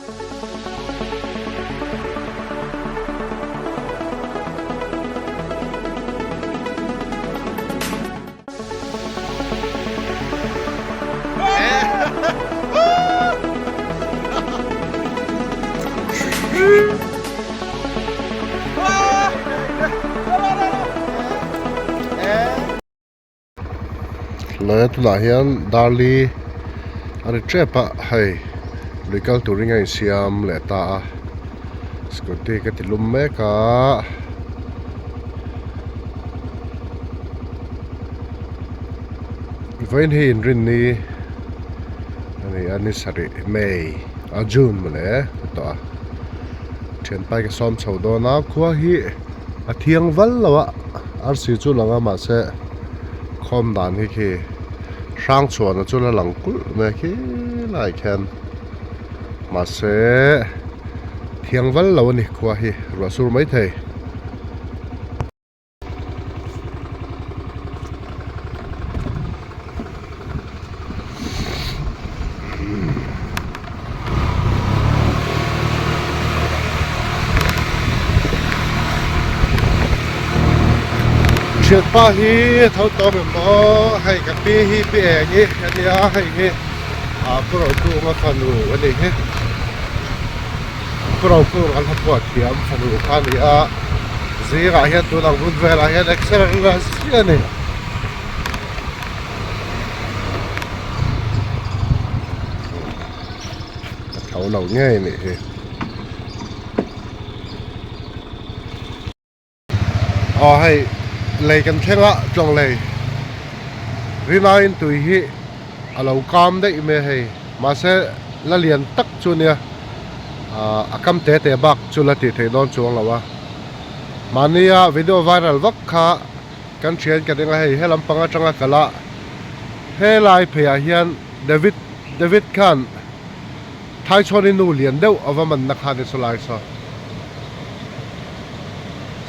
Hlai tunah hian darli a ri tep a hei lui kal turin a insiam leh ta a scooty ka ti lum mek a. Vawiin hi inrinni a ni a ni sarih May a June mawle a tawh a thianpai ka sawm chho dawn a khua hi a thiang val lo a arsi chu lang a mahse khawm dan hi khi hrang chhuahna chu la lang kulh mai a khi lai khian mahse thiang val lo a ni khua hi ruah sur maithei. Thianpa hi tho tawm em maw hei ka pi hi pi eng hi a nia hei hi ah pu Rokunga fanu a nih hi pu Rokunga an hla phuah thiam fanu kha a ni a zingah hian tun ang hun velah hian exer la ziah a ni. Ka tho lo ngei nih hi. Aw hei lei kan thleng a tlawng lei rinaiin tui hi a lo kam daih mai a hei mahse la lian tak chu a nia ah a kam te te bak chu la tih theih dawn chuang lo a mahnia video viral vak kha. Kan thian ka ring a hei helam pang atanga kal a helai pheiah hian David David khan Thaichhawni nu lian deuh a va manna kha ni sawlai saw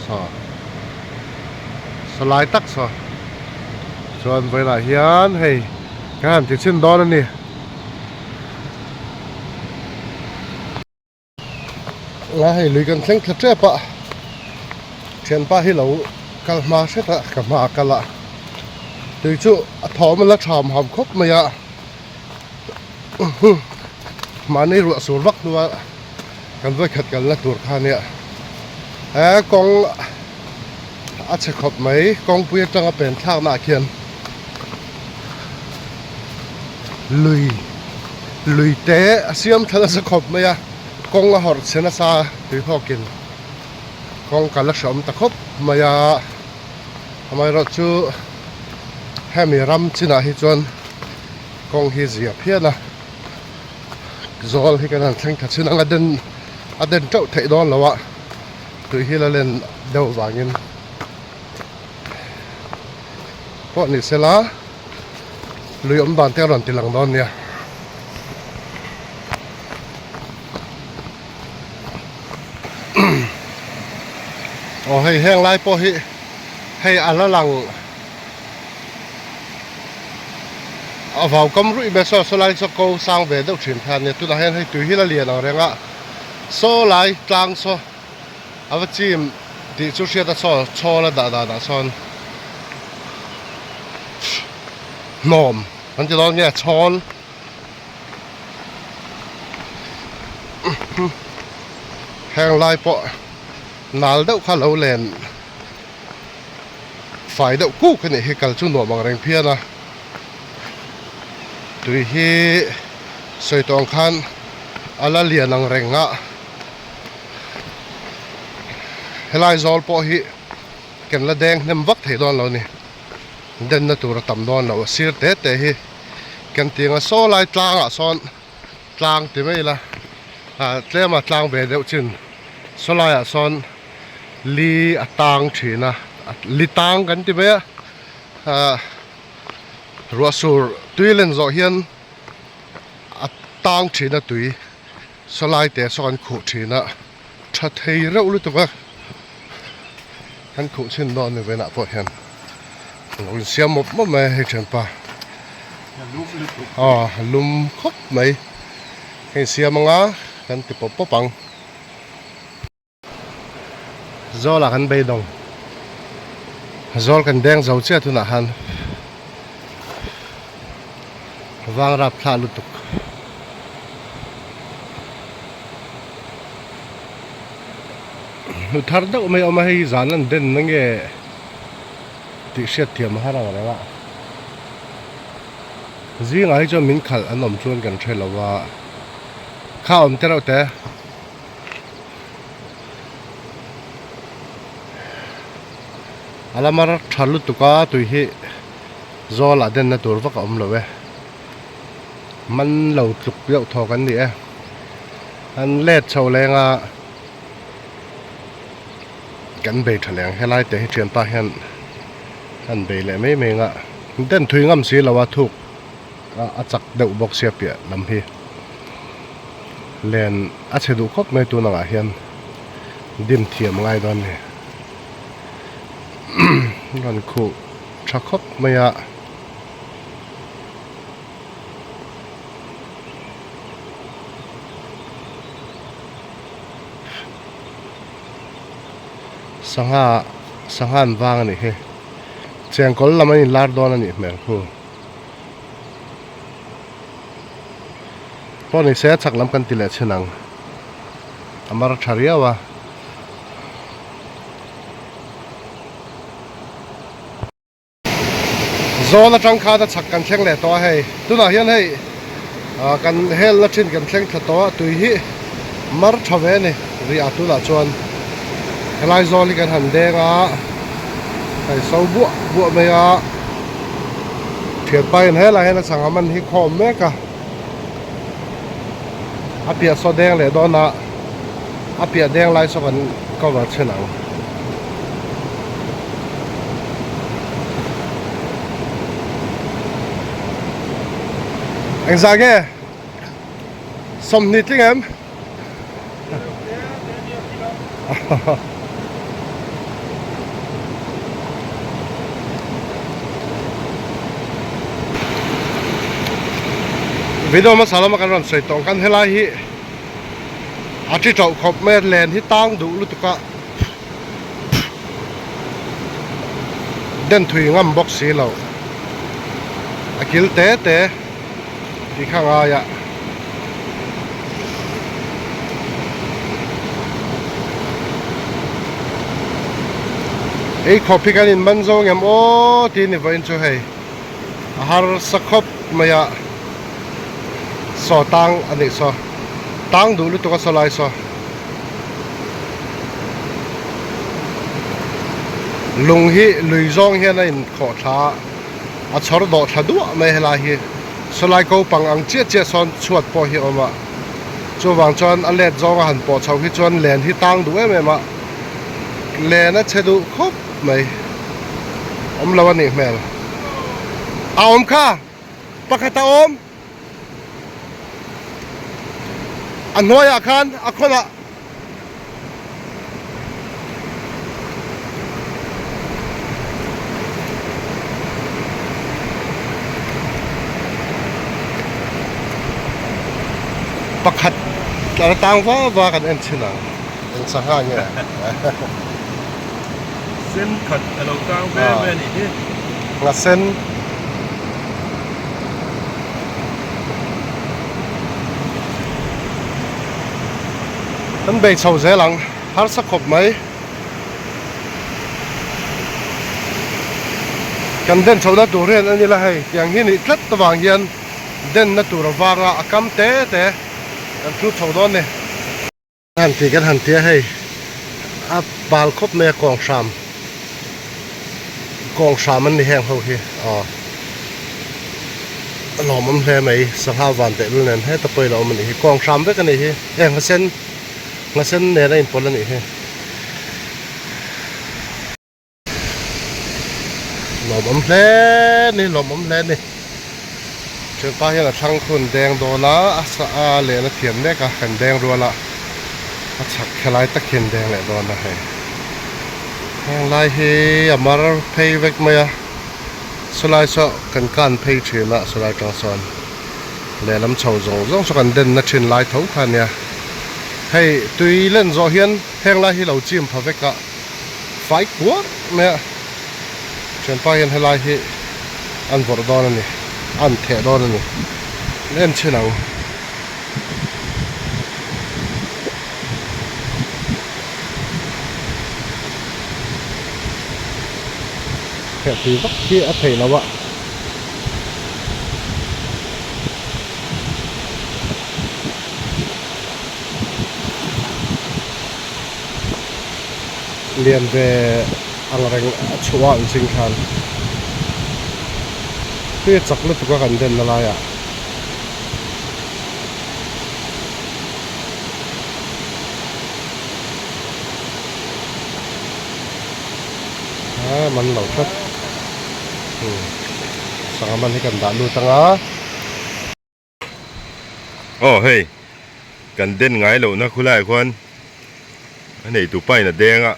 saw sawlai tak saw chuan vawiinah hian hei kan han ti chhin dawn a ni. La hei lui kan thleng thla tep a thianpa hi lo kal hma hret a ka hma a kal a tui chu a thawm a la tham ham khawp mai a mahni ruah sur vak hnua kan vawikhat kalna tur kha ania he kawng a chhe khawp mai kawngpui atanga pen thlakna ah khian. Lui lui te a siam thla nasa khawp mai a kawng a hawrh chhe nasa tui hawkin kawng kal a hreawm ta khawp mai a amaherawhchu hemi ram chinah hi chuan kawng hi zia phian a zawl hi kan han thleng thla chin ang a den a den teuh theih dawn lo a tui hi la len deuh vangin. Pawh ni sela lui awm dan te a rawn ti lang dawn nia. Aw hei heng lai pawh hi hei a la lang a vau kam ruih mai saw saw lai saw ko sang ve deuh thin kha ania tunah hian hei tui hi la lian ang reng a saw lai tlang saw. A va chim tih chu hriat a saw chhawl a dah danah sawn hnawm an ti dawn nge chhawl heng lai pawh nal deuh kha lo len fai deuh kuk a nih hi kal chu nuam ang reng phian a tui hi sawi tawng khan a la lian ang reng a. Helai zawl pawh hi kan la deng hnem vak thei dawn lo a ni denna tur a tam dawn lo a sir te te hi kan ti ang a saw lai tlangah sawn tlang ti mai ila ah tlema tlang ve deuh chin saw laiah sawn li a tang thin a li tang kan ti mai a ah ruah sur tui len zawh hian a tang thin a tui. Sawlai te saw kan khuh thin a, tha thei reuh lutuk a, kan khuh chhin dawn ni venah pawh hian lo insiam mawp mawp mai a hei thianpa aw a lum khawp mai ka insiam ang a. kan ti pawp pawp ang. Zawl ah kan beidawng. Zawl kan deng zo chiah tunah khan vang rap thlah lutuk. Hnu thar deuh mai a awm a hei zan an den na nge tih hriat thiam a har ang reng a. Zingah hi chuan min khalh an awm chuan kan hre lo a kha awm te reuh te. A lama tha lutuk a tui hi zawl ah den na tur vak a awm lo e man lo tluk deuh thaw kan ni e an let chho leng a kan bei tha leng helai te hi thianpa hian an bei leh mai mai ang a den thui ngam si lo a thuk. A chak deuh bawk sia piah lam hi len a chhe duh khawp mai tun angah hian dim thiam ngai dawn a ni rawn khuh tha khawp mai a. Sangha sangha an vang a nih hi chengkawl lam an inlar dawn a nih hmel khu. Pawh ni se a chak lam kan ti leh chhin ang a mar tha riau a. Zawn atang khan a chak kan thleng leh tawh a hei tunah hian hei ah kan hel na thin kan thleng thla tawh a tui hi mar tha ve a ni rih ah tunah chuan helai zawl hi kan han deng a hei so buah buah mai a. Thianpa in helai hian a sangha man hi khawm mek a a piah saw deng leh dawn a a piah deng lai saw kan cover chhin ang engzah nge 20 tling em Video hmasa lama kan rawn sawi tawh ang khan helai hi a thi tauh khawp mai a len hi tang duh lutuk a den thui ngam bawk si lo a kil te te. Tih kha ngai a. Ei khawp hi kan in man zo ngem aw tih ni vawiin chu hei a harsa khawp mai a saw tang a nih saw tang duh lutuk a saw lai saw lung hi lui zawng hian a in khawh thla a. A chhawr dawh thla duah mai helai hi sawlai ko pang ang chiah chiah sawn chhuat pawh hi a awm a chuvang chuan a let zawng a han pawh chho hi chuan len hi tang duh em em a len a chhe duh khawp mai awm lo a nih hmel a awm kha pakhat a awm a hnuaiah khan a khawnah. Pakhat a tang va va kan en chhin ang eng sangha nge Sen khat a lo tang ve ve a nih hi. Nga sen. Kan bei chho zel ang harsa khawp mai kan den chho na tur hian a ni la hei tiang hi nih tlat avang hian den na tur avanga a kam te te kan thlu chho dawn a ni. Han tih kan han tia hei a bal khawp mai a kawng hram kawng hram an ni heng ho hi aw a lawmawm hle mai sangha van teh lul nen heta pawh ilo awm a nih hi kawng hram vek a nih hi e nghasen nghasen nen a inpawlh a nih hi. Lawmawm hle ni lawmawm hle ni thianpa hian a thlang khun deng dawn a a sa a len a thiam mek a kan deng rual a a chhak khelai tak hian deng leh dawn a hei heng lai hi a mar phei vek mai a sawlai saw kan kan phei thin a sawlai tang sawn lehlam chho zawng zawng saw kan den na thin lai tho kha ania. Hei tui len zawh hian heng lai hi lo chim pha vek a fai kuar mai a thianpa hian helai hi an vawrh dawn a ni an theh dawn a ni en chhin ang. Theh tui vak hi a theih loh a. Lian ve ang reng a chhuah an ching khan tui a chak lutuk a kan den na laiah. A man lo tlat sangha man hi kan dah lut ang a. Aw hei kan den ngai lohna khulai khuan a neitu pain a deng a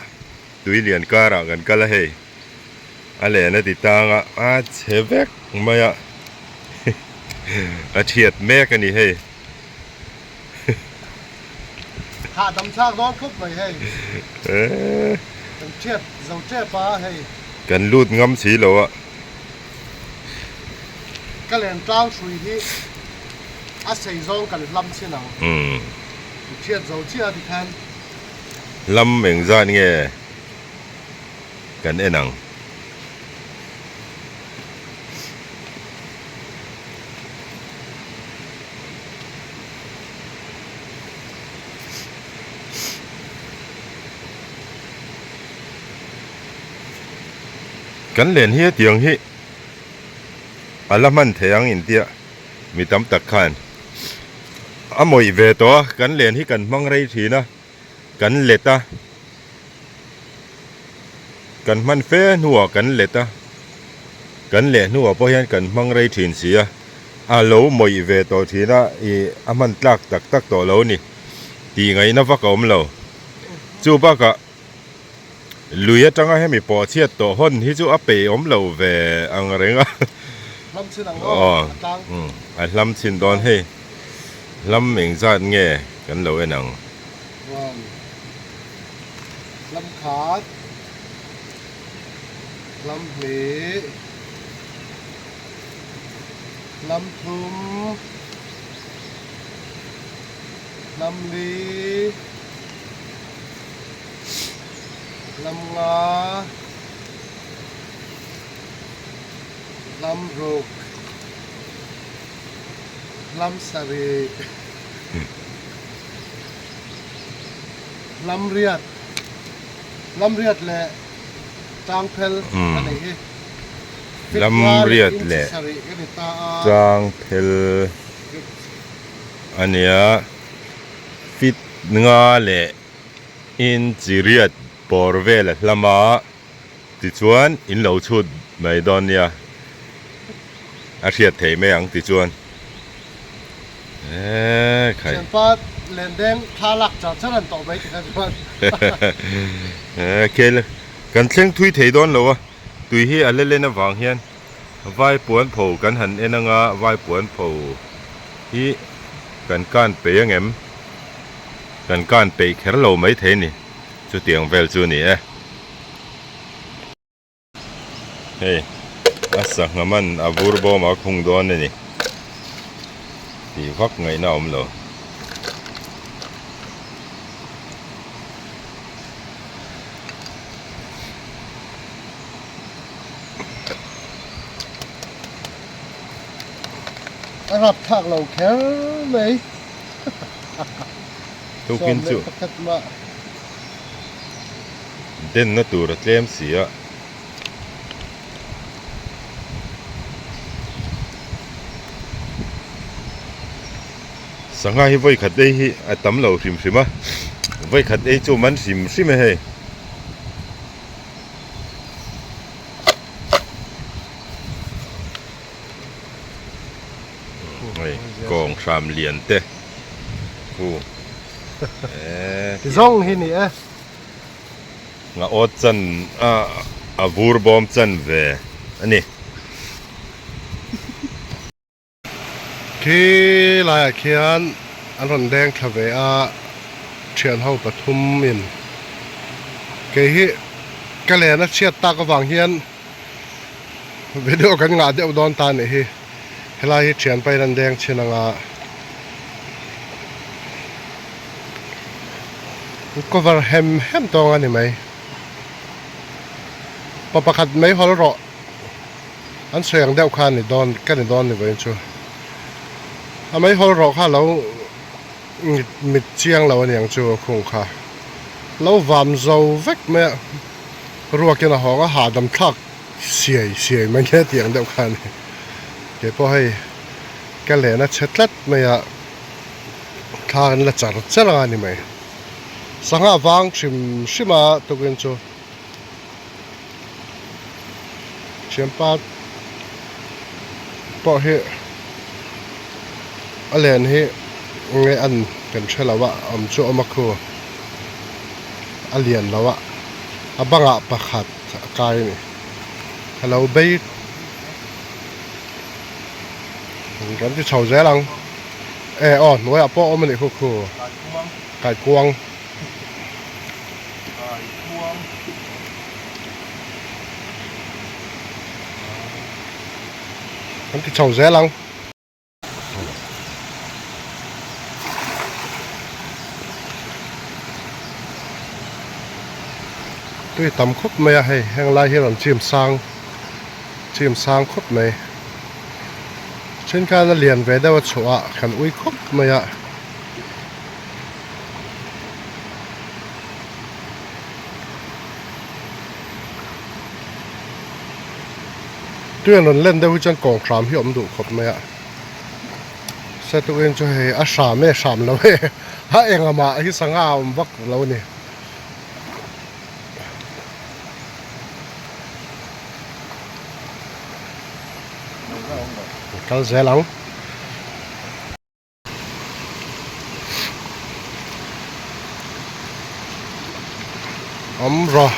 tui lian karah kan kal a hei a len a ti tang a a chhe vek mai a a thiat mek a ni hei. Hahdam thlak dawn khawp mai hei. Kan thiat zo tep a hei. Kan lut ngam si lo a. Ka len tlang hrui hi a sei zawng kan hlam chin ang. Thiat zo chiah a tikhan. Hlam engzat nge kan en ang. Kan len hi hetiang hi a la hman thei ang intia mi tam tak khan a mawih ve tawh a kan len hi kan hmang rei thin a kan let a kan hman fe hnuah kan let a kan leh hnuah pawh hian kan hmang rei thin si a a lo mawih ve tawh thin a ih a hman tlak tak tak tawh lo a ni tih ngaihna vak a awm lo chu bakah lui atanga hemi pawh chhiat tawh hawn hi chu a peih awm lo ve ang reng a a hlam chhin dawn hei hlam engzat nge kan lo en ang. Hlam khat, hlam hnih, hlam thum, hlam li, hlam nga, hlam ruk, hlam sarih. Lamriat Lamriat leh Tlangphel a nei hi. Lamriat leh Tlangphel a nia. Fit nga leh inchi riat bawr vel a hlam a, tichuan in lo chhut mai dawn nia. A hriat theih mai ang tichuan. Eee khai. Thianpa lendeng thla lak char char an tawh mai tikha chuan. Eee khel kan thleng thui thei dawn lo a, tui hi a la len avang hian vai puan pho kan han en anga vai puan pho hi kan kan peih angem kan kan peih kher lo mai thei a ni chutiang vel chu a ni e. Hei a sangha man a vur bawm a khung dawn a ni tih vak ngaihna a awm lo. A rap thlak lo kher mai. Tukin chu. Denna tur a tlem si a. Sangha hi vawi khat ei hi a tam lo hrim hrim a, vawi khat ei chu man hrim hrim e hei. Hei kawng hram lian te khu eee. Ti zawng hi ni e. Nga awt chan a a vur bawm chan ve a ni. Khi laiah khian an rawn deng thla ve a. Thian ho pathum in kei hi ka len a chhiat tak avang hian video kan ngah deuh dawn ta anih hi helai hi thian pain an deng chhin anga cover hem hem tawng a ni mai pa pakhat mai hawl rawh an sawi ang deuh kha a ni dawn ka ni dawn ni vawiin chu a mai hawl rawh kha lo. Mit mit chiang lo aniang chu a khung kha. Lo vam zo vek mai a, ruakin a hawng a hahdam thlak siai siai mai nge tih ang deuh kha a ni. Kei pawh hei ka len a chhe tlat mai a, thla kan la char char ang a ni mai. Sangha vang hrim hrim a tukin chu Thianpa pawh hi a len hi nge an kan hre lo a awm chu a awm a khu a lian lo a a bangah pakhat a kai a ni a lo bei kan ti chho zel ang e aw hnuaiah pawh a awm a nih khu khu kaikuang. An ti chho zel ang. Tui tam khawp mai a hei heng lai hi rawn chim sang chim sang khawp mai. Thenkhan a lian ve deuh a chhuah a kan ui khawp mai a. Tui an rawn len deuh hi chuan kawng hram hi a awm duh khawp mai a setuin chu hei a hram e hram lo e a eng amah hi sangha a awm vak lo a ni. Kal zel ang. Awm rawh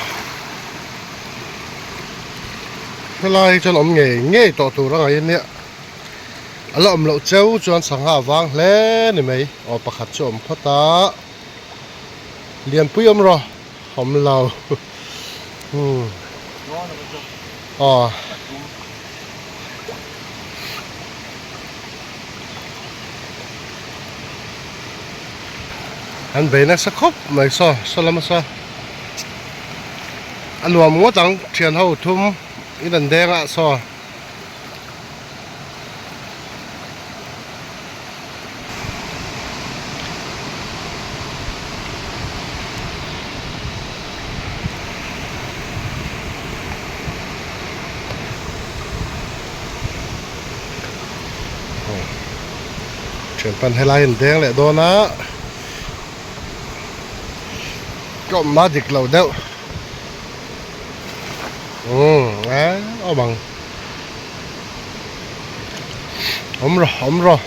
helai hi chuan awm ngei ngei tawh tur a ngaih ania a la awm loh cheu chuan sangha a vang hle ni mai aw pakhat chu a awm phawt a lianpui awm rawh awm lo umm aw. An bei nasa khawp mai saw saw lama saw a nuam ngawt ang thian ho thum in an deng ah saw. Thianpan helai an deng leh dawn a ka awmna dik lo deuh umm a awm ang awm rawh awm rawh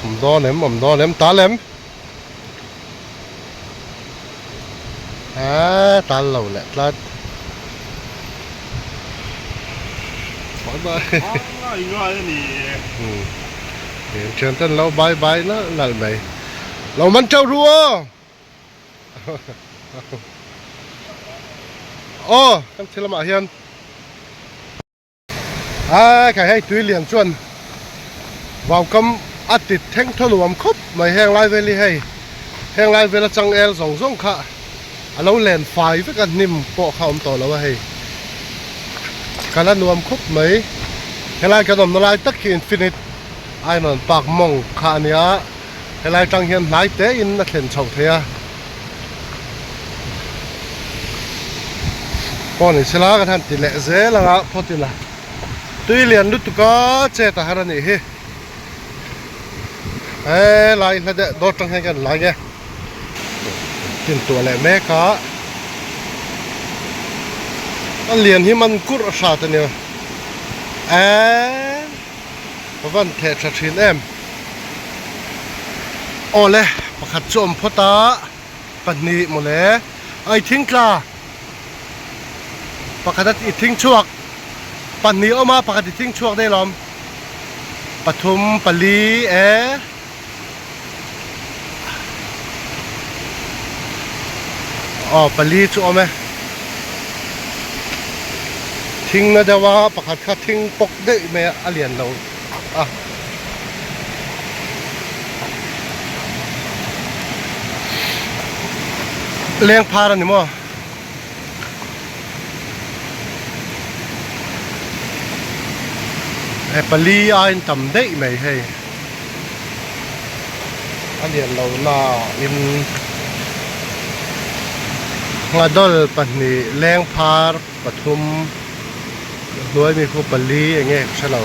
awm dawn em awm dawn em tal em. Aa tal lo leh tlat. Bye bye. Ngai ngai a ni. Hmm. Thian ten lo bye bye nalh nalh mai. Lo man teuh ru aw. Aw, kan thil lamah hian Aa khai hei tui lian chuan vaukam a ti thleng thaw nuam khawp mai heng lai vel hi hei heng lai vel a changel zawng zawng kha a lo len fai vek a hnim pawh kha a awm tawh lo a hei kal a nuam khawp mai helai kan awmna lai tak hi infinite ainawn park mawng kha a nia helai tang hian hnai te in a thlen chho thei a. Pawh ni sela kan han ti leh zel ang a phawt ila tui lian lutuk a chet a har a nih hi helai hla deuh dawt tang hian kan la nge tintuah leh mek a a lian hi man kurh a hrat a nia eee. Ka van theh tha thin em. Awle pakhat chu awm phawt a pahnih mawle a i thing tla pakhat a i thing chhuak pahnih a awm a pakhat i thing chhuak daih alawm pathum pali e. Aw pali chu awm e. Thing na deuh a pakhat kha thing pawk daih mai a a lian lo a. Leng phar a ni maw? He pali aiin tam daih mai hei. A lian lo na in nghadawl pahnih lengphar pathum hnuai mi khu pali eng nge ka hre lo.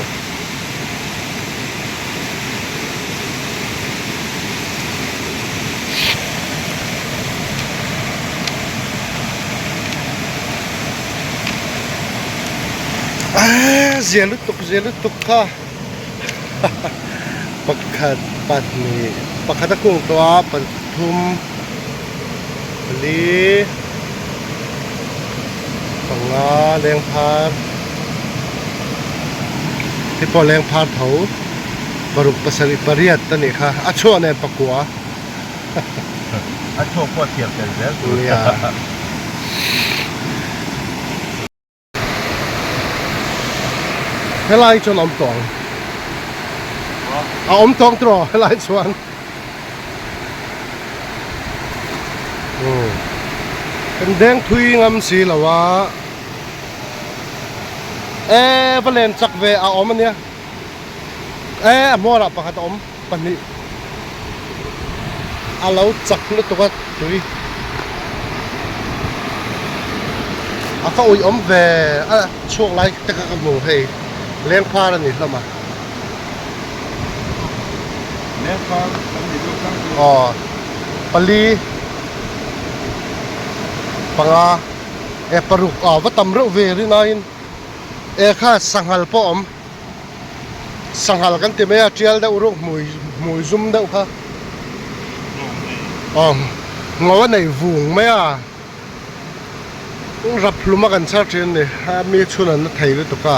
Zia lutuk zia lutuk kha. Pakhat pahnih pakhat a kung tawh a pathum pali panga lengphar te pawh lengphar tho paruk pasarih pariat a nih kha a chhuah nen pakua a chhuak pawh a thiam tel zel tur nia. Helai chuan a awm tawh ang. A awm tawh ang tiraw helai chuan. Kan deng thui ngam si lo a. E va len chak ve a awm ania. E a hmuarah pakhat a awm pahnih. A lo chak lutuk a tui. A fa ui awm ve a chhuak lai te kha ka hmu hei lengphar a ni hlawm a. Lengphar kan ni deuh tlang chu. Aw pali panga e paruk aw va tam reuh ve rinaiin e kha sanghal pawh a awm. Sanghal kan ti mai a, tial deuh ruk hmui hmui zum deuh kha aw ngo a nei vung mai a, rap hlum a kan chhar thin a ni, a mi chhun an la thei lutuk a,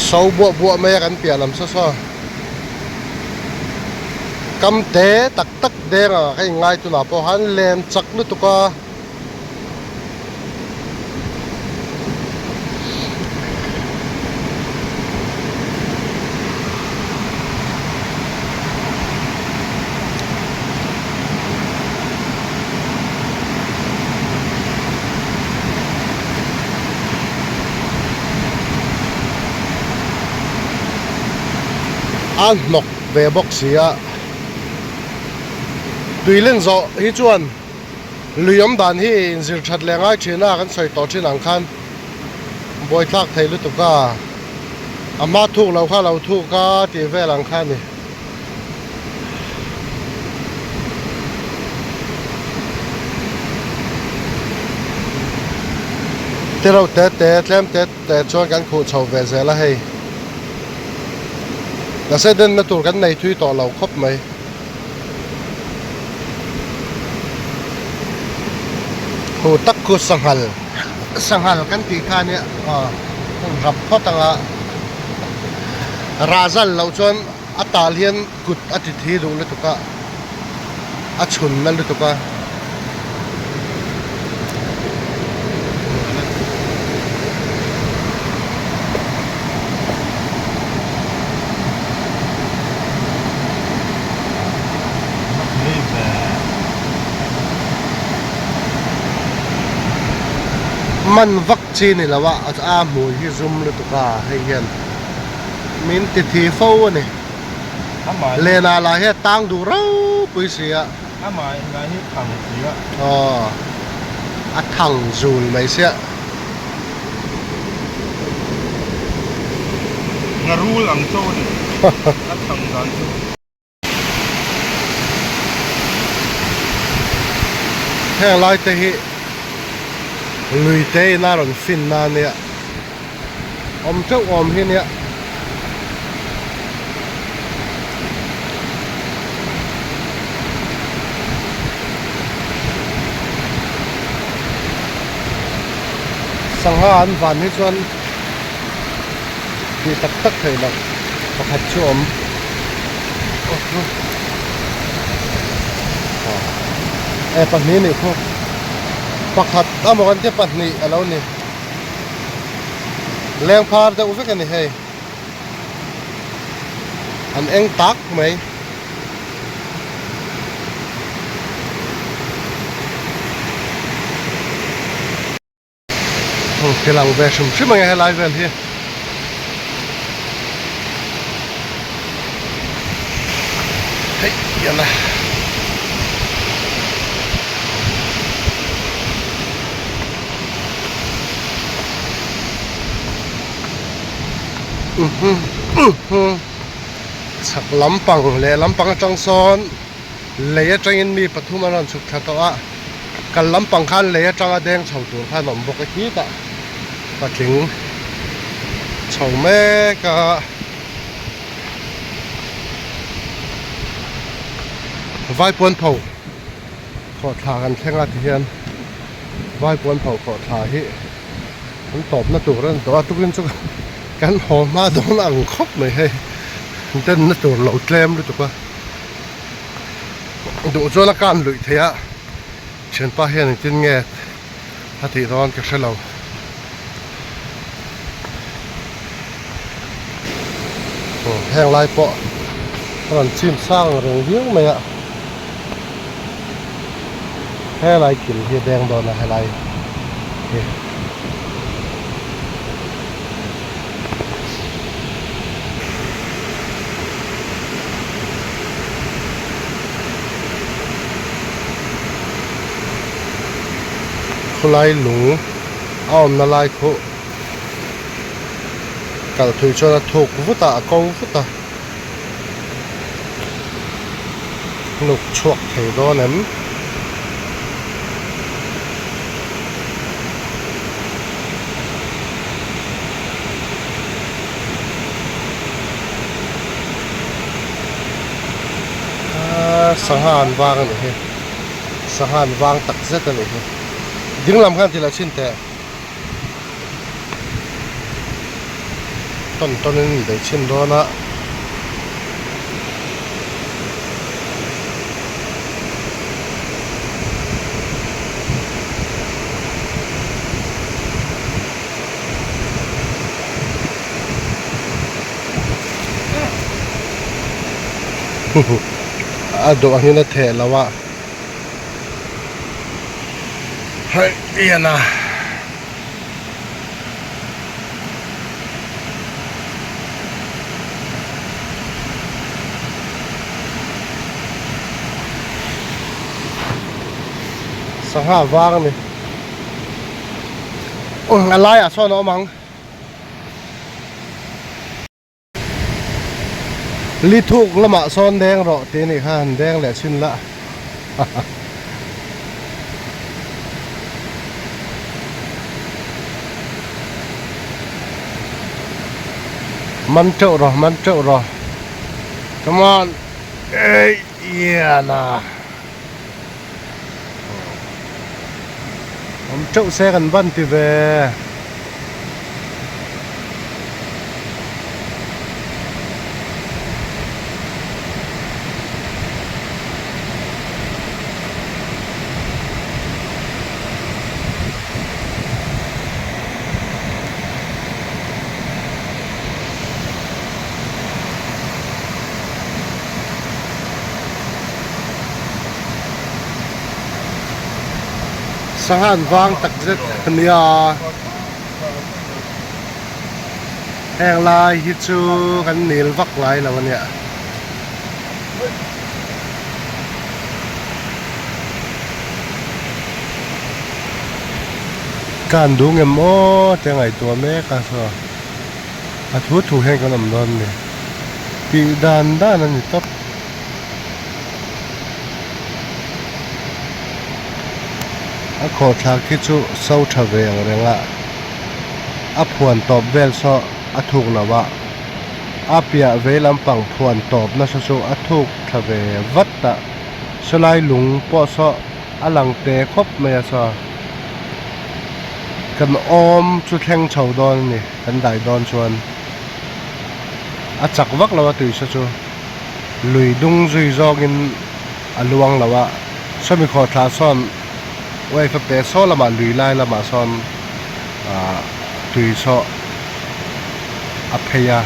so buah buah mai a kan piah lam saw saw kam te tak tak deng ang ah kha in ngai tunah pawh khan lem chak lutuk a. A hnawk ve bawk si a tui len zawh hi chuan. Lui awm dan hi inzir that leh ngai thin a, kan sawi tawh thin ang khan buaithlak thei lutuk a, a hma thuk lo kha lo thuk a tih vel ang kha a ni. Tiro te te tlem te te chuan kan khuh chho ve zel a hei. Mahse denna tur kan nei thui tawh lo khawp mai. Thu tak khu sanghal sanghal kan tih kha ania aw rap phawt anga rah zal loh chuan a tal hian kut a ti thi duh lutuk a a chhun na lutuk a. Man vak chi ni lo a a hmui hi zum lutuk a hei hian min ti thi fo a ni lena lah hi a tang duh ropui si a. Amah enga hi thang si a. Aw a thang zul mai sia. Ngarul ang chaw a ni a thang dan chu. Heng lai te hi lui te in a rawn fin na ania awm teuh awm hi ania. Sangha an van hi chuan tih tak tak theih loh pakhat chu a awm aw. E pahnih nih khu pakhat amaw kan tia pahnih a lo ni leng phar deuh vek a ni hei an eng tak mai. Ti lang ve hrim hrim ang e helai vel hi. Hei hian a. Chhak lampang leh lampang atang sawn lei atangin mi pathum an rawn chhuk thla tawh a kal lampang khan lei atanga deng chho tur khan a awm bawk a khitah patling chho mek a vaipuanpho khawhthla kan thleng a tihian vaipuanpho khawhthla hi an tawpna tur a ni tawh a tukin chu kan haw hma dawn ang khawp mai hei denna tur lo tlem lutuk a duh chuan a kan luih theih a thianpa hian engtin nge a tih dawn ka hre lo. Heng lai pawh a rawn chim sang reng viau mai a helai kil hi a deng dawn a helai hi. Khulai lung a awmna lai khuh kal thui chuan a thuk vut a a ko vut a hnuk chhuak thei dawn em? Sangha an vang a nih hi sangha an vang tak zet a nih hi ding lam khan tih loh chhin teh tawn tawn in bei chhin dawn a. A duh angin a theh lo a hei hian a sangha vang a ni a laiah sawn a awm ang. Li thuk lamah sawn deng rawh tih anih kha han deng leh chhin la man teuh rawh man teuh rawh come on ei iana Awm teuh se kan van ti ve. Sangha an vang tak zet a nia heng lai hi chu kan nil vak ngai lo a nia. Ka han duh ngem aw te ngaihtuah mek a saw a thu thu hian kan awm dawn a ni tih dan dan a ni tawp. A khawhthla khi chu so tha ve ang reng a a phuan tawp vel saw a thuk lo a a piah vei lampang phuan tawp nasa chu a thuk thla ve vat a sawlai lung pawh saw a lang te khawp mai a saw kan awm chu thleng chho dawn a ni kan dai dawn chuan a chak vak lo a tui saw chu. Lui dung zui zawngin a luang lo a. Sawmi khawhthla sawn wave a pe saw lamah lui lai lamah sawn ah tui saw a phei a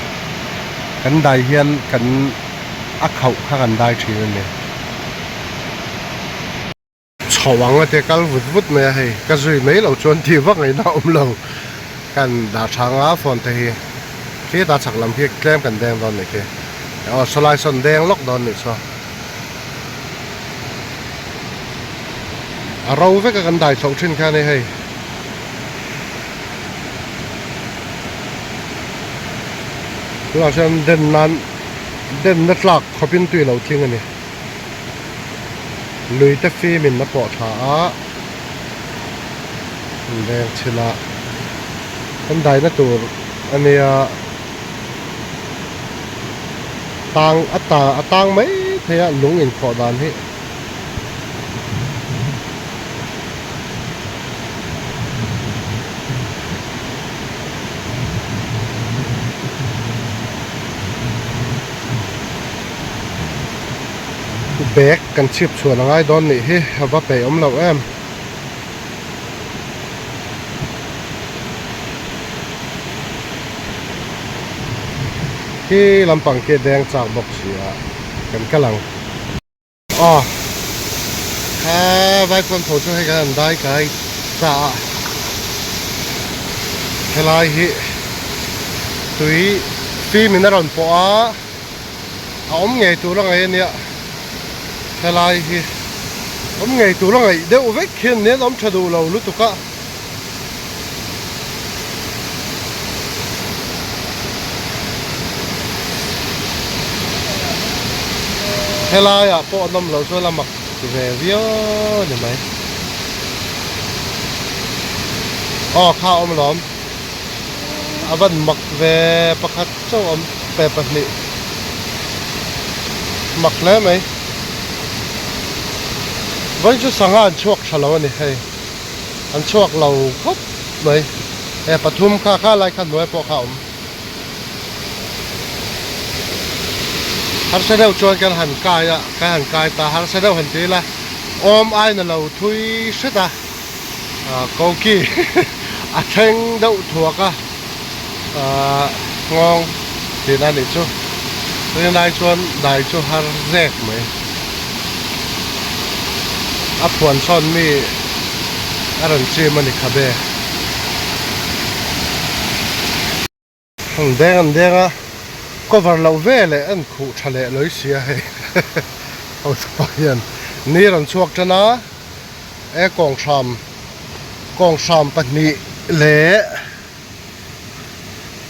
kan dai hian kan a khauh kha kan dai thin a ni. Chho ang a tia kal vut vut mai a hei ka zui mai lo chuan tih vak ngaihna a awm lo kan dah tha anga phone te hi khita chhak lam khi tlem kan deng dawn nih khi aw sawlai sawn deng lawk dawn nih chu a ro vek a kan dai chhoh thin kha a ni hei. Tunah chuan den nan denna tlak khawpin tui lo tling a ni. Lui te fim in a pawh thla a an veng chhin a kan daina tur a nia tang a ta a tang mai thei a lung inkhawh dan hi. Bag kan chhip chhuan a ngai dawn nih hi a va peih awm loh em. Khi lampang khi a deng chak bawk si a kan kal ang. Aw kha vaikhawn tho chu hei kan han dai kai ta a helai hi tui fim in a rawn pawh a a awm ngei tur a ngaih a nia helai hi awm ngei tur a ngaih deuh vek hian nen awm tha duh lo lutuk a. Helaiah pawh an awm loh chuan a mak ve viau a ni mai. Aw kha a awm alawm. A van mak ve pakhat chauh a awm pe pahnih. Mak hle mai. Vawiin chu sangha an chhuak tha lo a ni hei. An chhuak lo khawp mai. He pathum kha kha lai kha hnuai pawh kha a awm. Harsa deuh chuan kan han kai a, kan han kai ta. Harsa deuh han ti ila awm aina lo thui hret a, koki a thleng deuh thuak a, nghawng tihna a nih chu. Tunlai chuan dai chu har zek mai. A phuan sawn mi a rawn chim a ni kha be. An deng an deng a, cover loh ve leh an khuh tha leh lawi si a hei hotupa hian ni rawn chhuak tan a, e kawnghram kawnghram pahnih leh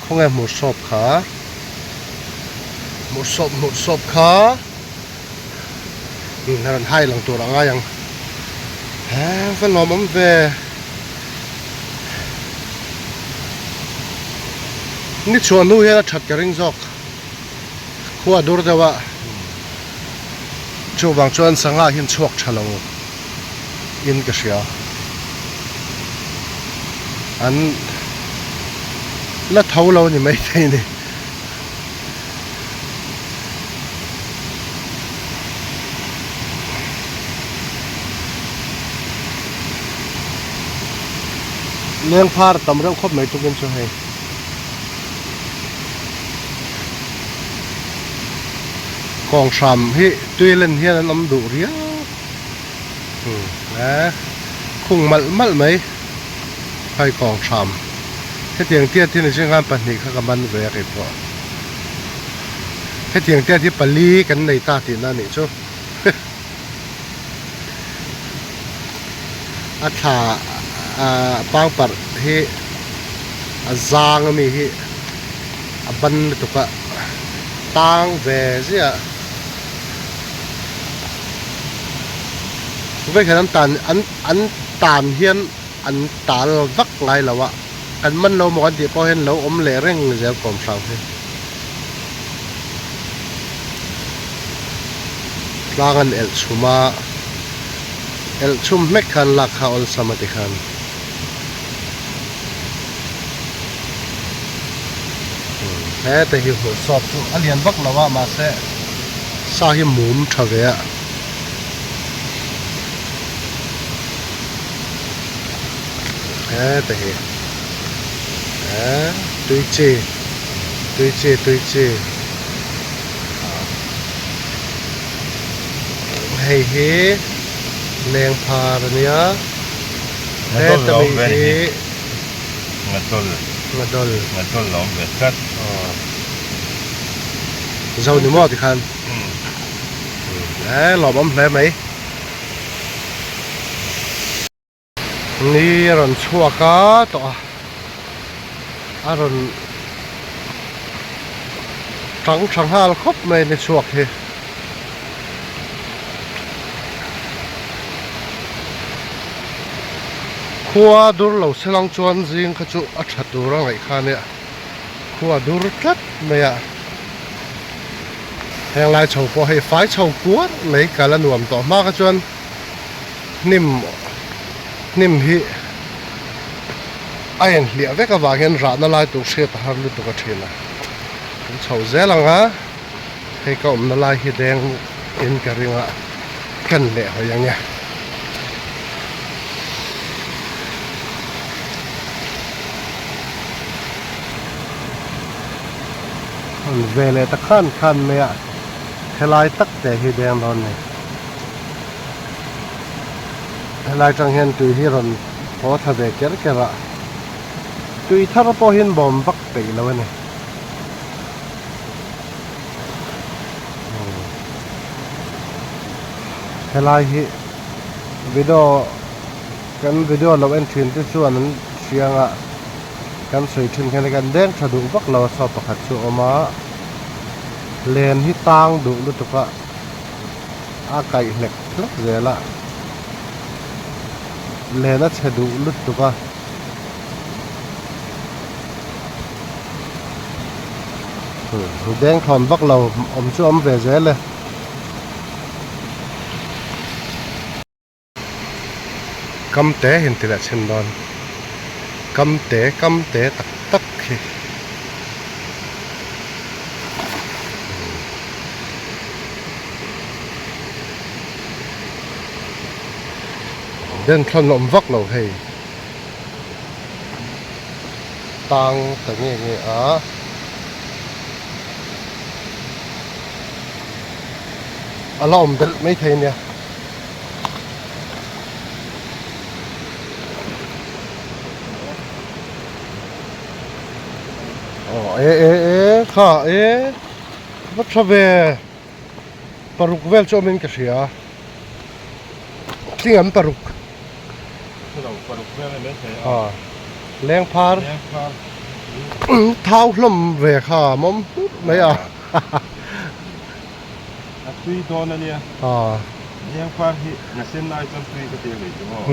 khawnge hmursawp kha hmursawp hmursawp kha a rawn hai lang tur a ngai ang he va nuam awm ve. Ni chhuah hnu hian a that ka ring zawk khua dur deuh a chuvang chuan sangha hian chhuak tha lo in ka hria an la tho lo a ni maithei a ni. Leng phar tam reuh khawp mai tukin chu hei. Kawng hram hi tui len hian an awm duh riau a khung malh malh mai hei kawng hram hetiang tiat hi ni zing khan pahnih kha ka man ve a keipawh hetiang tiat hi pali kan nei ta tihna a nih chu. A thla ah pangparh hi a zang ami hi a ban lutuk a tang ve ziah veikhhat an tan an an tan hian an tal vak ngai lo a kan man lo maw kan tih pawh hian lo awm leh reng zel kawm hrang hi. Tlang an elh chhum a elh chhum hmek khan lak kha awlsam a ti khan hete hi hmuh sawp chu a lian vak lo a mahse sa hi mum tha ve a. Heta hi eh tui chi tui chi tui chi hei hi leng phar a nia heta mi hi Ngadawl Ngadawl Ngadawl a awm ve tlat aw Zo ni maw tikhan eh lawmawm hle mai. Ni a rawn chhuak a tawh a a rawn tang tha nghal khawp mai ni chhuak hi. Khua dur lo se lang chuan zing kha chu a tha tur a ngaih kha nia khua dur tlat mai a heng lai chho pawh hei fai chho kuar mai kal a nuam tawh hma kha chuan hnim hnim hi a inhliah vek avang hian rahna lai tur hriat a har lutuk a thin a kan chho zel ang a. Hei ka awmna lai hi deng in ka ring a kan leh hawi ang e. An ve leh ta khan khan mai a helai tak te hi deng dawn ni. Helai tang hian tui hi rawn haw thla ve ker ker a tui thar pawh hian bawm vak peih lo a ni. Helai hi video kan video lo en thin te chuan an hriang a kan sawi thin khian kan deng tha duh vak lo a saw pakhat chu a awm a len hi tang duh lutuk a a kaih hlek hlek zel a len a chhe duh lutuk a. Deng thawn vak lo awm chu awm ve zel e. Kam te hin ti leh chhin dawn. Kam te kam te tak tak hi. Den thawn awm vak lo hei. Tang ta nge nge a. A la awm belh mai thei nia. Aw e e e kha e va tha ve paruk vel chu awmin ka hria tling an paruk. Leng phar thau hlawm ve kha mawm hmur mai a. A tui dawn a nia. Leng phar hi nga sen lai chuan tui ka ti a ngei chu maw.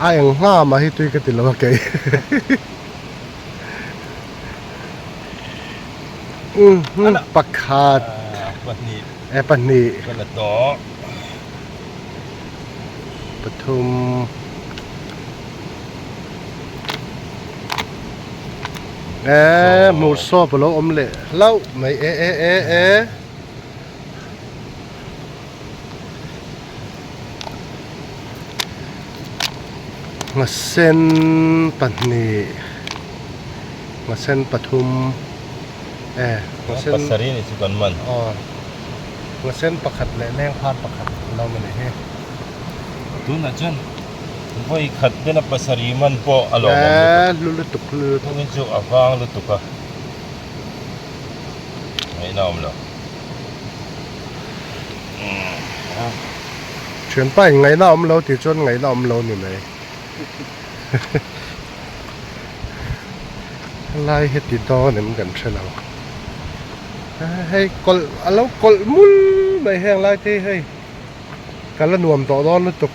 A eng hma mah hi tui ka ti lo a kei. Pakhat. Pahnih. E pahnih. Ka la tawh. Pathum. E hmur sawp a lo awm leh hlauh mai e e e e. Nghasen pahnih nghasen pathum e nghasen pasarih ni chu kan man. Aw. Nghasen pakhat leh lengphar pakhat an lo awm a nih hi. Tunah chuan vawi khat bena pasarih man pawh a lawm awm lutuk. Eh hlu lutuk hlu lutuk. Tungin chu a vang lutuk a. Ngaihna awm lo. Thianpa in ngaihna awm lo tih chuan ngaihna awm lo ni mai. Helai hi ti dawn em kan hre lo. Hei kawlh a lo kawlh mul mai heng lai te hi hei ka la nuam tawh dawn lutuk.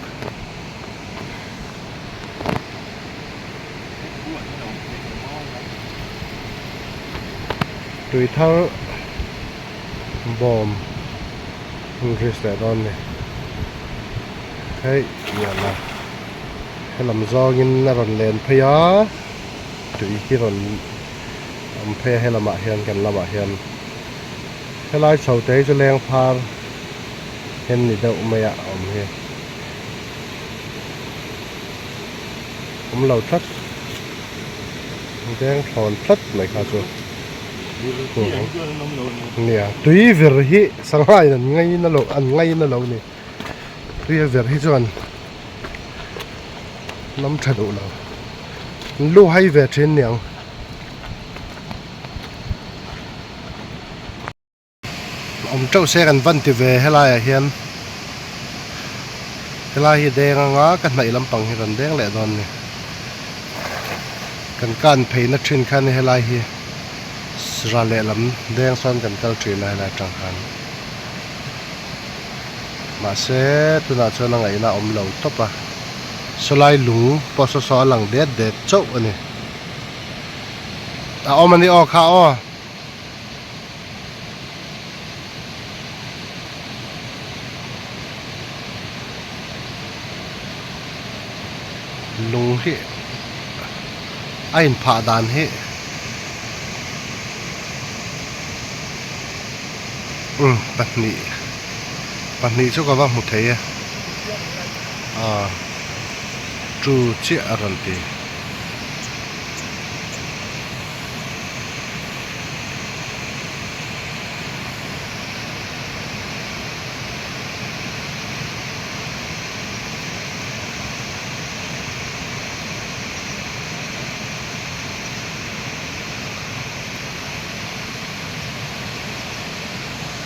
Tui thar bawm English leh dawn ni hei lian a helam zawngin a rawn len phei a tui hi rawn awm phei a helamah hian kan lamah hian helai chho te hi chu leng phar hian ni deuh mai a awm hi. Awm lo tlat. Deng thlawn tlat mai kha chu. Nia tui vir hi sangha in an ngaina lo an ngaina lo ni. Tui a vir hi chuan lam tha duh lo. An lu hai ve thin niang. Awm teuh se kan van ti ve helai ah hian helai hi deng anga ka hnaih lampang hi rawn deng leh dawn a ni kan kan phei na thin khan helai hi ral lehlam deng sawn kan kal thin a helai atang khan mahse tunah chuan a ngaihna a awm lo tawp a sawlai lung pawh saw saw a lang det det chauh a ni a awm a ni aw kha aw. Lung hi a inphah dan hi umm pahnih pahnih chu ka va hmu thei e aw chu chiah a rawn ti.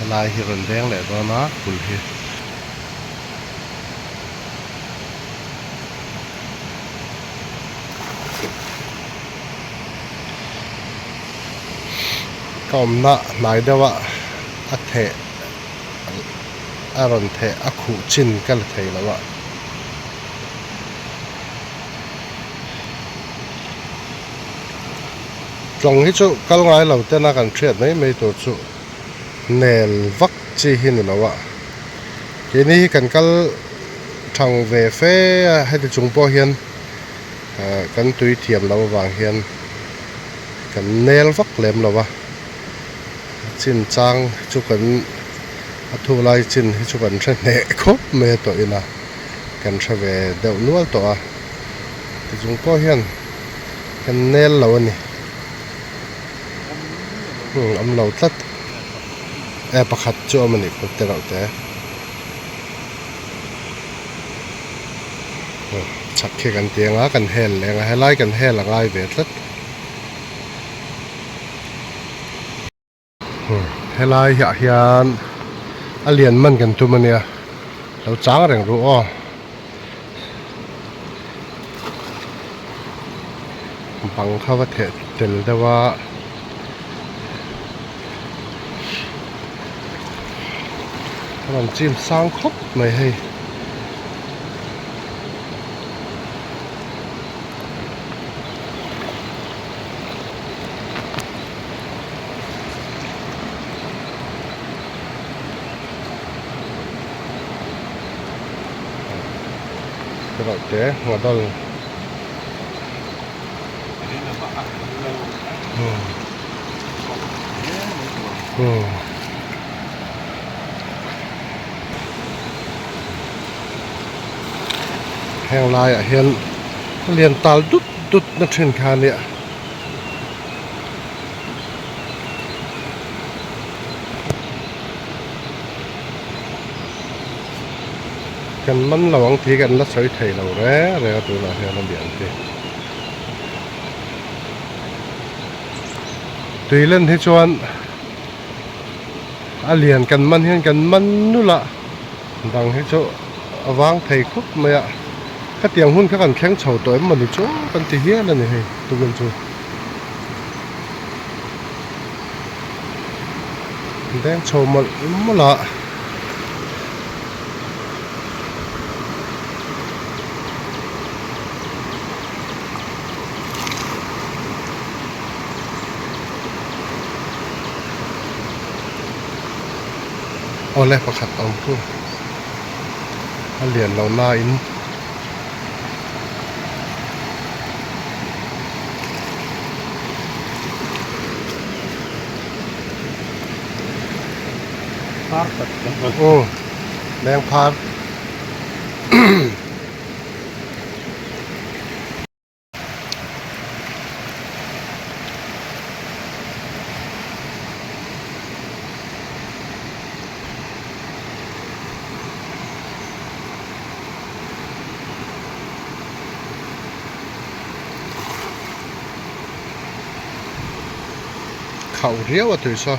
Helai hi rawn deng leh dawn a kulh hi. Ka awmna hnai deuh a a theh a rawn theh a khuh chin ka la thei lo a. Tlawng hi chu kal ngai lo tena kan hriat mai mai tur chu nel vak chi hi ni lo a keini hi kan kal thang ve fe a heti chung pawh hian. Kan tui thiam loh avang hian kan nel vak lem lo a, chin chang chu kan a thu lai chin hi chu kan hre hneh khawp mai a tawh ina kan hre ve deuh nual tawh a, tichung pawh hian kan nel lo a ni awm lo tlat e pakhat chu awm a nih kawt te reuh te. Chhak khi kan ti anga kan hel leh anga helai kan hel a ngai ve tlat helai ah hian a lian man kan tum ania lo chang reng ru aw bang kha va theh tel deuh a. A rawn chim sang khawp mai hei. Te ngha dal. Heng laiah hian lian tal dut dut na thin kha ania. Kan man lo ang tih kan la sawi thei lo reng reng a tunah hian a lian hi. Tui len hi chuan a lian kan man hian kan man nulh a dang hi chu a vang thei khawp mai a khatiang hun kha kan thleng chho tawh em mawni chu kan ti hial a ni hei tukin chu deng chho mawlh mawlh a. Awle pakhat a awm khu a lian lo nain Aw leng phar. Khauh riau a tui saw.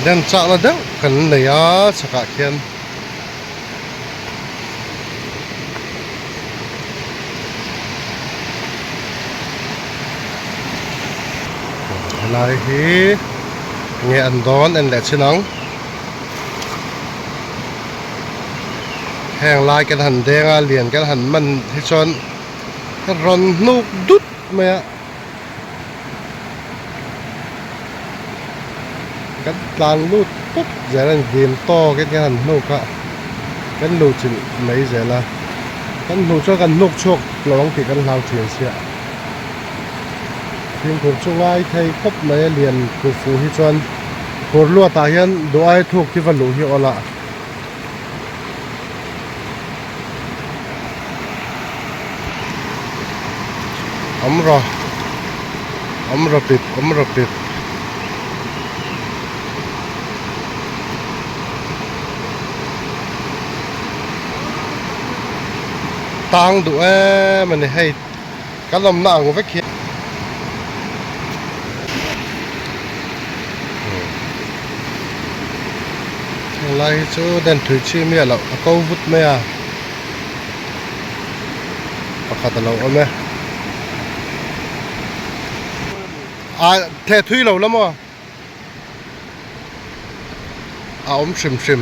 Den chakna deuh kan nei a chhakah khian helai hi nge an dawn en leh chin ang heng lai kan han deng a lian kan han man hi chuan rawn hnuk dut mai a. Kan tlan lut pawp zel a ni dim tawkin kan han hnuk a kan luh chilh mai zel a kan hnuh chuan kan hnuk chhuak lo ang tih kan hlau thin sia fimkhur chu ngai thei khawp mai a lian khu fuh hi chuan phur luatah hian duh ai thuk hi va luh hi awl a. Awm rawh awm rawh pip awm rawh pip. Tang duh em a ni hei kan awmna ang vek hi. Helai hi chu den thui chi miah loh a ko vut mai a pakhat a lo awm e a the thui lo la maw a awm hrim hrim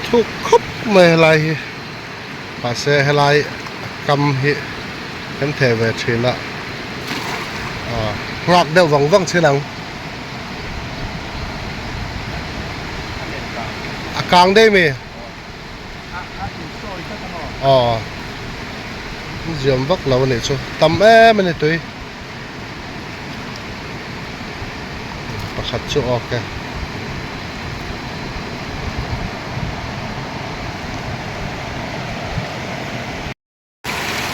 thuk khawp mai helai hi. Mahse helai kam hi kan theh ve thin a, aw nghak deuh vang vang chin ang. A kang daih mi? Aw ziam vak lo a nih chu tam em a ni tui. Pakhat chu awk e.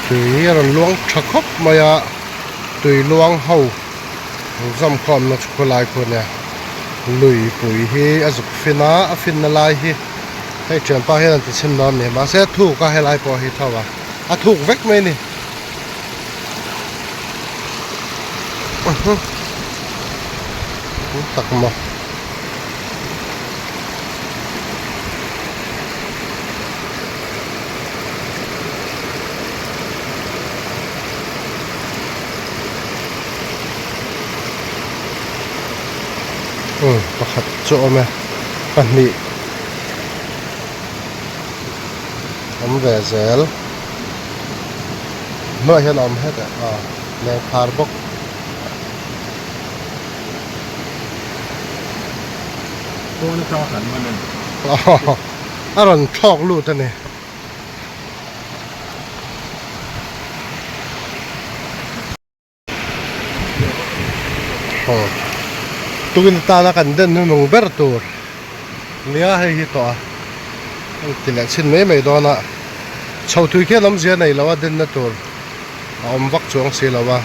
Tui hi a rawn luang tha khawp mai a, tui luang ho zawm khawmna chu khawlai khu ania. Lui pui hi a zuk fin a, a finna lai hi hei thianpa hian an ti chhin dawn a ni. Mahse a thuk a helai pawh hi tho a, a thuk vek mai a ni. Tak maw. Umm pakhat chu a awm e pahnih awm ve zel hnuaiah hian a awm het a lengphar bawk. Pawn atanga kan man a ni. A rawn thlawk lut a ni. Aw tukin atana kan den hnunung ber tur nia hei hi tawh a hei ti leh chhin mai mai dawn a chho thui khian awmzia nei lo a denna tur a awm vak chuang si lo a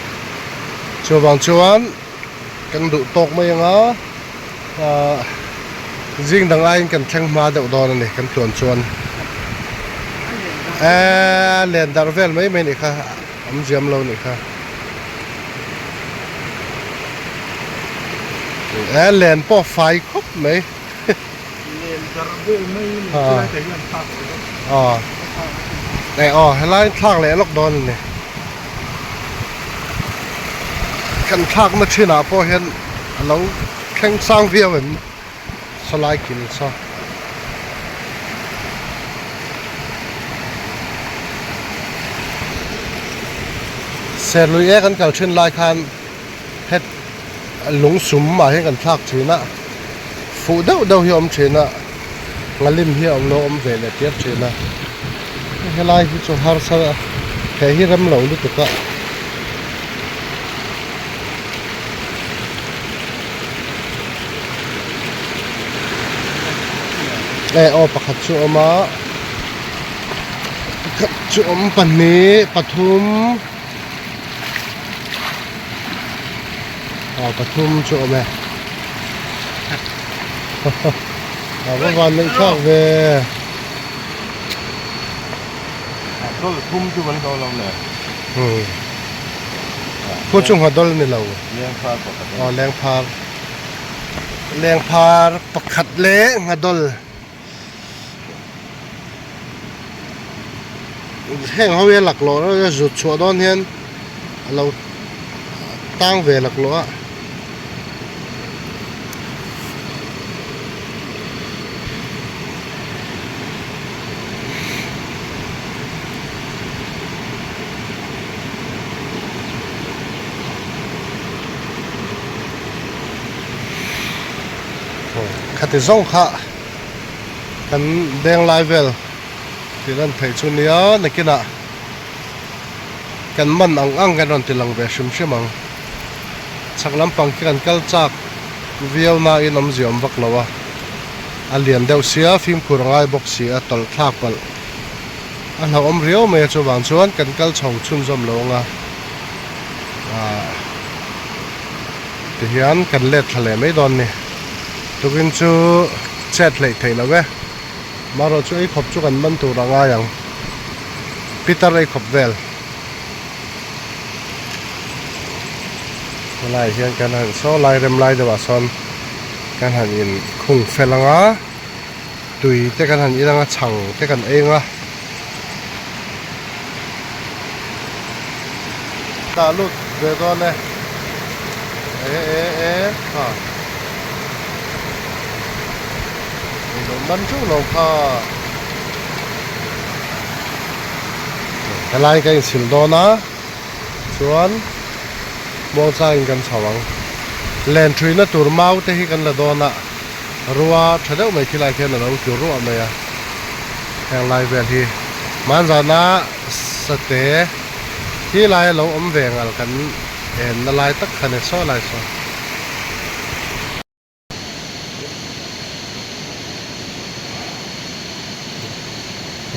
chuvang chuan kan duh tawk mai anga ahh zing dang aiin kan thleng hma deuh dawn a ni kan tluan chuan eee len darh vel mai mai a nih kha. Awm ziam lo nih kha. E len pawh fai khawp mai. Len dar vel mai ni chulai te hian thlak leh dawn. Aw. E aw helai thlak leh lawk dawn a ni. Kan thlakna thinah pawh hian a lo thleng sang viau em sawlai kil saw. Serlui e kan kal thin lai khan het lung sum ah hian kan thlak thin a fuh deuh deuh hi a awm thin a ngalim hi a awm lo awm ve leh tir thin a helai hi chu harsa he hi rem lo lutuk a. E aw pakhat chu a awm a. Pakhat chu awm pahnih pathum aw pathum chu awm e a va van neih thlak ve. Dawlh thum chu kan hlawh lo le. Khu chu ngha dawlh ni lo. Lengphar pakhat. Aw lengphar. Lengphar pakhat leh ngha dawlh. Heng ho hi a laklawh reuh a zut chhuah dawn hian a lo tang ve laklawh a. Khati zawng kha kan deng lai vel tih lan theih chu nia nakinah kan man ang ang kan rawn ti lang ve hrim hrim ang chhak lampang khi kan kal chak viau nain awmzia awm vak lo a a lian deuh sia fimkhur a ngai bawk si a tawlh thlak palh a hlauhawm riau mai a chuvang chuan kan kal chho chhunzawm lo ang a ah tihian kan let thla leh mai dawn ni tukin chu chet hleih theih lo e marawh chu ei khawp chu kan man tur a ngai ang pitar ei khawp vel. Helaiah hian kan han saw lai rem lai deuhah sawn kan han in khung fel ang a tui te kan han in ang a chhang te kan ei ang a. Tah lut ve dawn e e e e ha ei lo man teuh lo kha. Helai ka insil dawn a chuan muangchangin kan chho ang. Len thuina tur mau te hi kan la dawn a, rua tha deuh mai khilai khian a lo tlu ruah mai a. Heng lai vel hi hmanzana sate hi lai a lo awm ve ngal kan enna lai tak kha ni saw lai saw.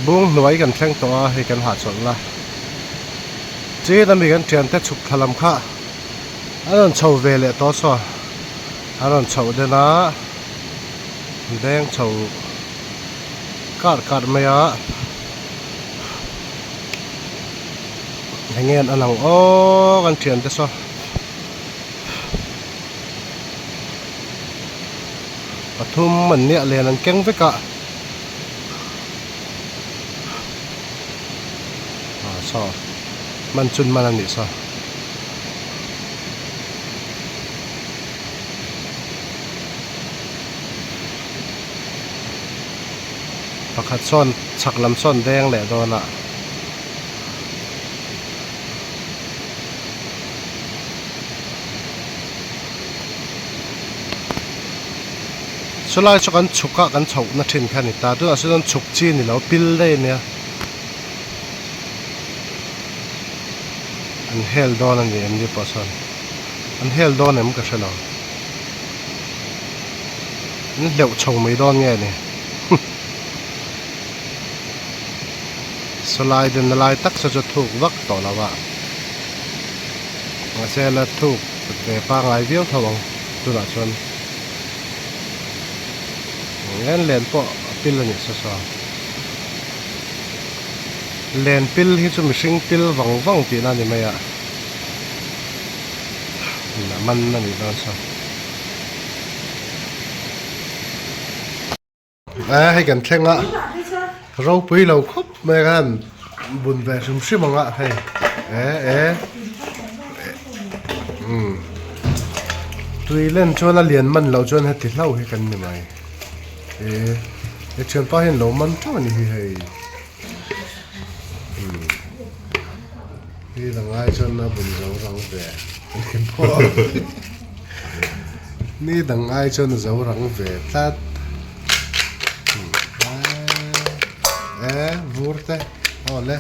Bung hnuai kan thleng tawh a hei kan hahchawlh na chin ami kan thiante chhuk thla lam kha an rawn chho ve leh tawh saw an rawn chhoh den a deng chho kar kar mai a enge an ang aw kan thiante saw. Pathum an nia len an keng vek a ah saw man chun man a nih saw. Pakhat sawn chhak lam sawn deng leh dawn a. Chulai chu kan chhuk a kan chhoh na thin kha a ni ta tunah sawn chhuk chi a ni lo pil daih a nia an hel dawn a ni em ni pawh sawn an hel dawn em ka hre lo an hleuh chho mai dawn nge ni sawlai den na lai tak saw chu thuk vak tawh lo a. Mahse la thuk ve pangngai viau tho ang tunah chuan eng len pawh a pil a nih saw saw len pil hi chu mihring pil vang vang tihna a ni mai a a man a nih dawn saw. A hei kan thleng a ropui lo khawp mai a khan bun ve hrim hrim ang a hei e e umm tui len chuan a lian man loh chuan heti hlauh hi kan ni mai e he thianpa hian lo man teuh a ni hi hei umm hi la ngai chuan a bun zo rang ve a ni pawh. Ni dang ai chuan a zo rang ve tlat. E vur te aw le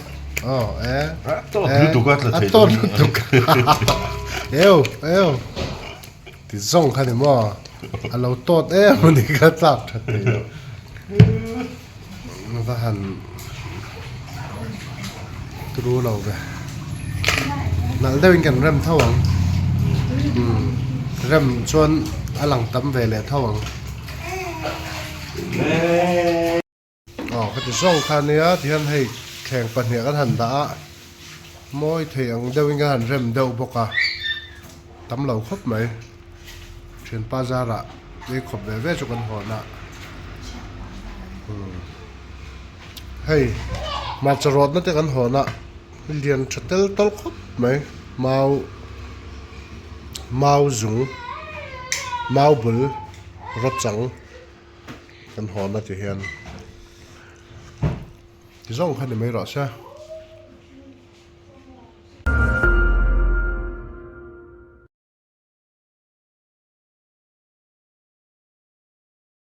aw e A tawt lutuk a tla a tawt lutuk eu eu ti zawng kha ni maw a lo tawt em a ni kha tlak that thei lo va han. Turu lo ve. Nalh deuhin kan rem tho ang. Umm rem chuan a lang tam ve leh tho ang. Aw ka ti zawng kha ania tihian hei thleng pahnih kan han dah a mawi thei ang deuhin kan han rem deuh bawk a tam lo khawp mai thianpa zarah ei khawp ve ve chu kan hawn a umm hei hmarcha rawtna te kan hawn a lian tha tel tawlh khawp mai mau mau zung mau bul rawt chang. Kan hawn a ti hian ti zawng kha ni mai rawh se.